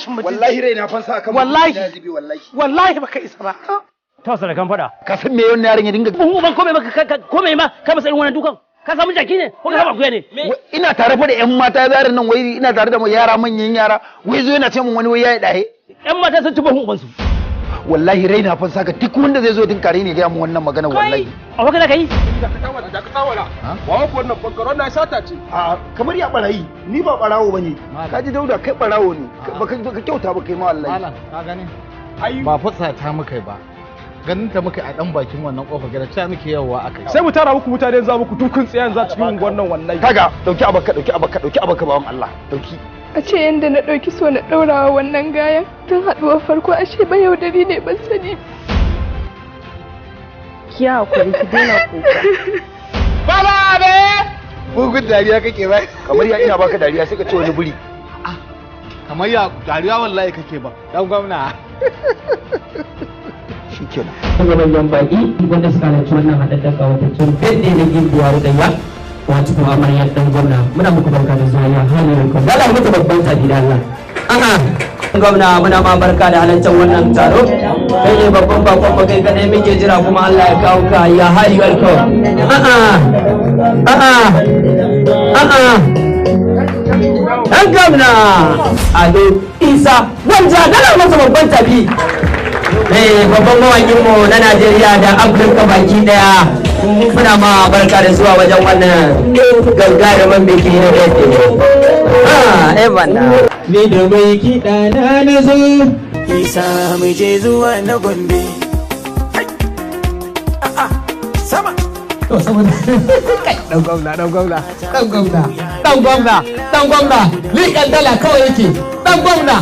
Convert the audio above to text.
rashin mutunci. Wallahi rai na fansa akan Wallahi. mutunci na zubi wallahi. Wallahi baka isa ba. Ta sarakan fada. Ka san me wannan yaron ya dinga Buhun uban kome maka kome ma ka masa irin wannan dukan. Ka samu jaki ne ko ka samu akuya ne? Ina tare fa da yan mata yaran nan, wai ina tare da yara manyan yara, wai zo yana ce min wani wai yayi dahe. Yan mata sun ci buhun uban su. Wallahi rai na fansa ga duk wanda zai zo din kare ne ga mu wannan magana wallahi. A waka da kai? Dakata wala. Wa ku wannan bangaro na sata ce. A kamar ya barayi, ni ba barawo bane. Ka ji Dauda, kai barawo ne. Baka kyauta ba kai ma wallahi. Malam, ka gani? Ba fusata muka yi ba. Ganin ta muka a dan bakin wannan kofar gida ta muke yawa akai. Sai mu tara muku mutane za muku dukun tsayan za cikin unguwar nan wallahi. Kaga dauki abaka, dauki abaka, dauki abaka, bawan Allah dauki. A ce yadda na ɗauki so na ɗaurawa wannan gayan tun haɗuwar farko, ashe ba yaudari ne, ban sani. Ki hakuri, ki daina kuka. Baba abe! Bugun dariya kake ba. Kamar ya ina baka dariya sai ka ce wani buri. Kamar ya dariya wallahi kake ba. Dan gwamna. Shikenan. Manyan baki wanda suka halarci wannan haɗaɗɗen ƙawataccen birthday na Gimbiya Rukayya, wato kuma amaryar ɗan gwamna, muna muku barka da zuwa. Ya hali welcome. Dala muku babban tafi da Allah. Aha, gwamna, muna ma barka da halartar wannan taro. Kai ne babban bakon mu, kai kadai muke jira kuma Allah ya kawo ka. Ya hali welcome. A'a, a'a, a'a, dan gwamna Ado Isa Gwanja, dala masa babban tafi. Babban mawakin mu na Najeriya da Afirka baki daya, muna ma barka da zuwa wajen wannan gagarumin biki na birthday. Ah, eh bana. Ni da mai kiɗa na na zo. Isa mu je zuwa na Gombe. Sama. To saboda kai dan gwamna, dan gwamna, dan gwamna, dan gwamna, dan gwamna, liƙan dala kawai yake, dan gwamna.